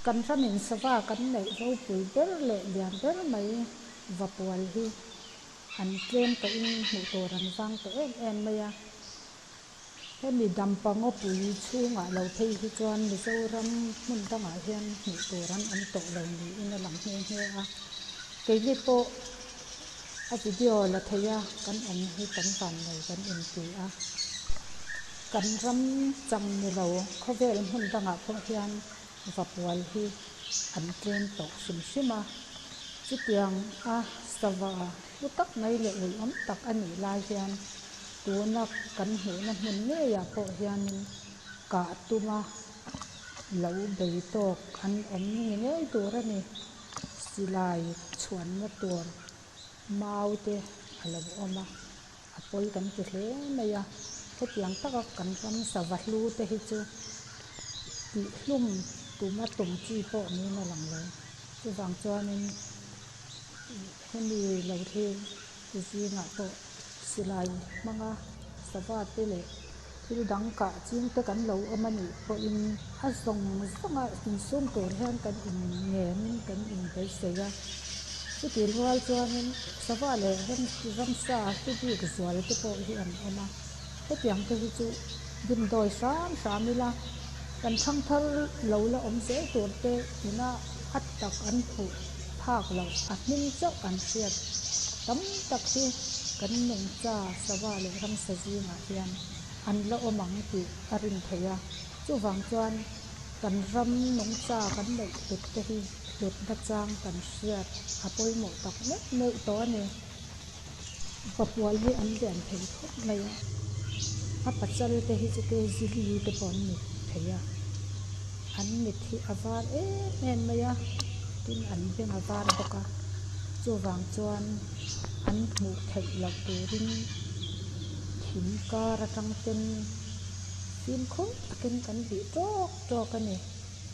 Kan ramin sava kan neih ropui ber leh lian ber mai Vapual hi an tlem tawhin hmuh tur an vang tawh em em mai a. Hemi Dampa ngawpui chhungah lo phei hi chuan Mizoram hmun dangah hian hmuh tur an awm tawh lo niin a lang nghe nghe a. Keini pawh a video la thei a kan awm hi kan vannei kan inti a. Kan ram chang ni lo khawvel hmun dangah pawh hian Vapual hi an tlem tawh hrim hrim a. Chutiang a sava hlu tak mai leh uiawm tak a nih lai hian tuna kan hmuhna hmun ngeiah pawh hianin kah tuma lo bei tawk an awm ni ngei tur a ni. Silai chhuanna tur mau te a lo awm a, a pawi kan ti hle mai a. Hetiang taka kan ram sava hlu te hi chu tihhlum tuma tum chi pawh niin a lang lo. Chuvang chuanin hemi lo thlir zingah pawh silai hmanga sava te leh thil dang kah ching te kan lo awm a nih pawhin a zawng zawnga insum tur hian kan inngenin kan inbeisei a. Chutih rual chuanin sava leh ramsa hlu bik zual te pawh hi an awm a. Hetiang te hi chu dimdawi hram hram ila kan thangthar lo la awm zel tur te ina a tak an hmuh phak loh a hming chauh an hriat tam tak hi kan nungcha sava leh ramsa zingah hian an la awm ang tih a rin theih a. Chuvang chuan kan ram nungcha kan neih hlut te hi hlut nachang kan hriat a pawimawh tak meuh meuh tawh a ni. Papual hi an lian thei khawp mai a, a pachal te hi chu kg li te pawh an ni thei a, an mit hi a var em em mai a, tin an beng a var bawk a, chuvang chuan an hmuh theih loh turin thing kar atang ten fimkhur takin kan bih tawk tawk a ni.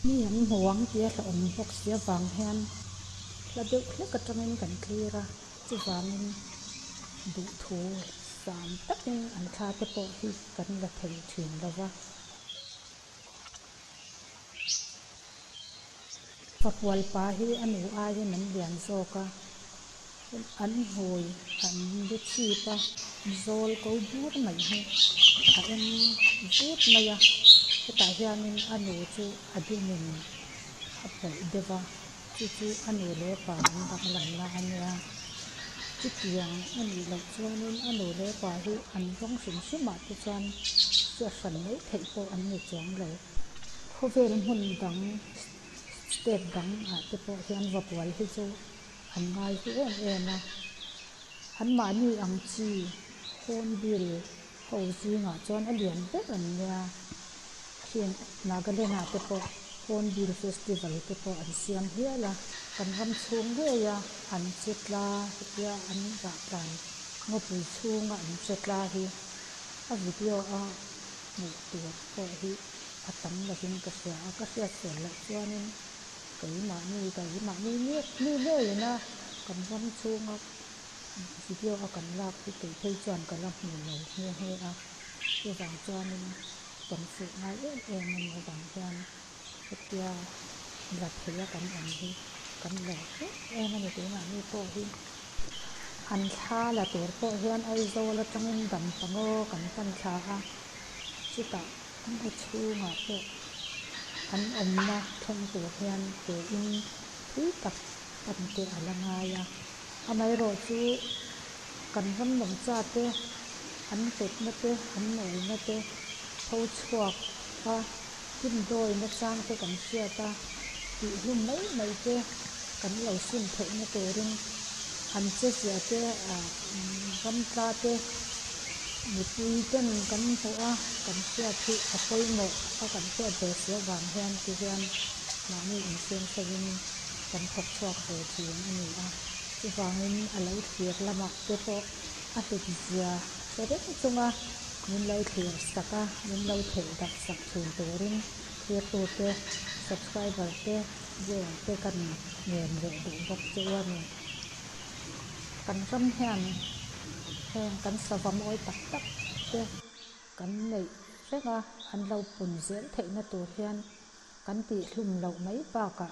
Mi an hmu ang tih a hlauhawm bawk si avang hian hla deuh hlek atangin kan thlir a. Chuvangin duhthu sam takin an thla te pawh hi kan la thei thin lo va. Fakual pa hi a nu aiin an lian zawk a, an hmui an lu chhip a, zawl ko bur mai hi a eng vut mai a, hetah hianin a nu chu a dumin a pawlh deuh va. Chu chu a nu leh pa an danglamna a nia. Chutiang a nih loh chuanin a nu leh pa hi an rawng hrim hrimah te chuan hriat hran mai theih pawh an ni chuang lo. Khawvel hmun dang, state dang ah te pawh hian vapual hi chu an ngai hlu em em a. Anmahni ang chi Hornbill ho zingah chuan a lian ber an nia. Heng Nagaland ah te pawh Hornbill Festival te pawh an siam hial a, kan ram chhung ngei a an che tla hetia an rah tlan ngawpui chhunga an che tla hi a video a hmuh tur pawh hi a tam lovin ka hria a, ka hriat sual loh chuanin keimahni keimahni mi ngeiin a kan ram chhunga video a kan lak hi kei phei chuan ka la hmu lo nghe nghe a, chuvang chuanin. Kan fuh ngai em em a nih avang hian hetia la theia kan awm hi kan lo em em a ni tunah mi pawh hi an thla la tur pawh hian Aizawl atangin dampa ngaw kan pan thla a, chutah ngaw chhungah pawh an awmna thleng tur hian ke in thui tak pan te a la ngai a, amaherawhchu kan ram lawmcha te an hlutna te an nawina te tho chhuak a hlimdawina chang te kan hriat a tihhlum mai mai te kan lo sim theihna turin an che zia te ah ramtla te mipui ten kan hmuh a kan hriat hi a pawimawh a kan hriat ve si avang hian ti hian mahni insenso in kan thawk chhuak ve thin a ni a chuvangin a lo thlir lamah te pawh a hlut zia hre reng chunga min lo thlir sak a, min lo theih dak sak thin turin thirtute, subscriber te, viewer te kan ngen leh duh bawk chu a ni. Kan ram hian heng kan sava mawi tak tak te kan neih reng a, an lo pun zel theihna tur hian. Kan tihhlum loh mai bakah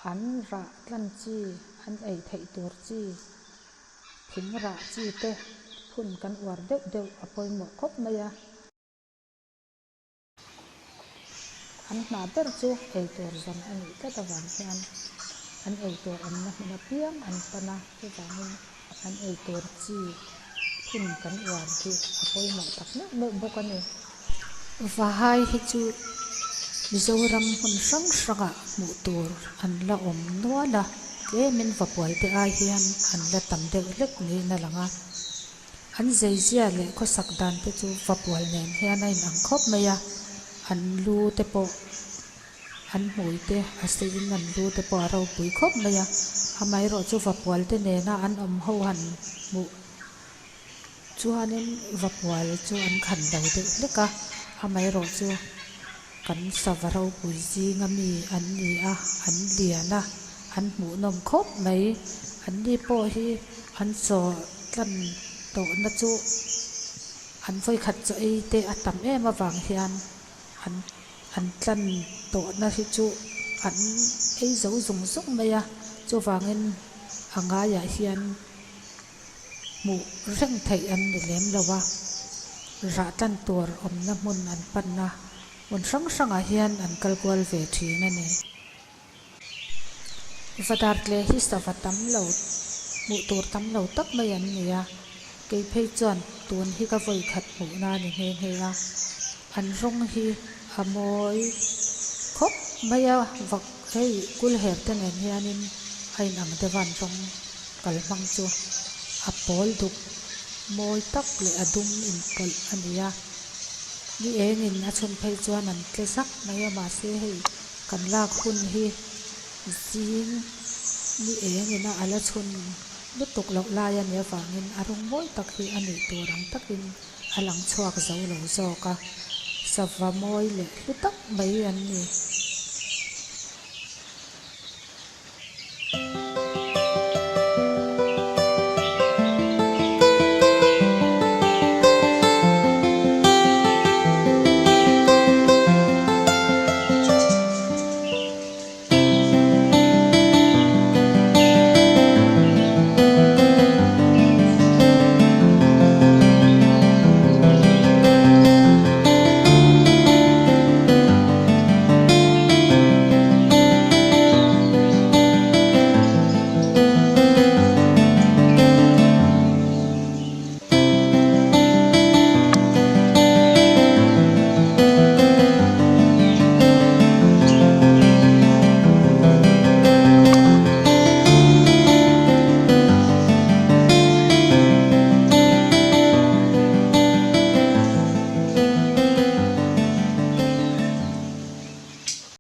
an rah tlan chi, an ei theih tur chi, thing rah chi te phun kan uar deuh deuh a pawimawh khawp mai a. An hna ber chu eitur zawn a nih tlat avang hian an eitur awmna hmun apiang an pan a, chuvangin an eitur chi phun kan uar hi a pawimawh tak meuh meuh bawk a ni. Vahai hi chu Mizoram hmun hrang hrangah hmuh tur an la awm nual a, tlemin vapual te ai hian an la tam deuh hlek niin a lang a. An zeizia leh khawsak dan te chu vapual nen hian a inang khawp mai a, an lu te pawh an hmui te a seiin an lu te pawh a ropui khawp mai a, amaherawh chu vapual te nena an awm ho han hmuh chuanin vapual chu an khan lo deuh hlek a, amaherawh chu kan sava ropui zinga mi an ni a, an lian a, an hmuhnawm khawp mai. Anni pawh hi an chaw tlan tawhna chu an vawikhat chaw ei te a tam em avang hian an an tlan tawhna hi chu an ei zo zung zung mai a, chuvangin a ngaiah hian hmuh reng theih an ni lem lo a, rah tlan tur awmna hmun an panna hmun hrang hrangah hian an kal kual ve thin a ni. Vadar tle hi sava tam lo, hmuh tur tam lo tak mai an ni a, kei phei chuan tun hi ka vawi khat hmuhna a ni nghe nghe a, an rawng hi a mawi khawp mai a, vak hei kulher te nen hianin a inang deuh a an rawng kal hmang chu a pawl duk mawi tak leh a dum inpawlh a ni a, ni engin a chhun phei chuan an tle zak mai a mahse hei Kan lak hun hi zing ni eng ina a la chhun lutuk loh lai a nih avangin a rawng mawi tak hi a nih tur ang takin a lang chhuak zo lo zawk a, sava mawi leh hlu tak mai an ni.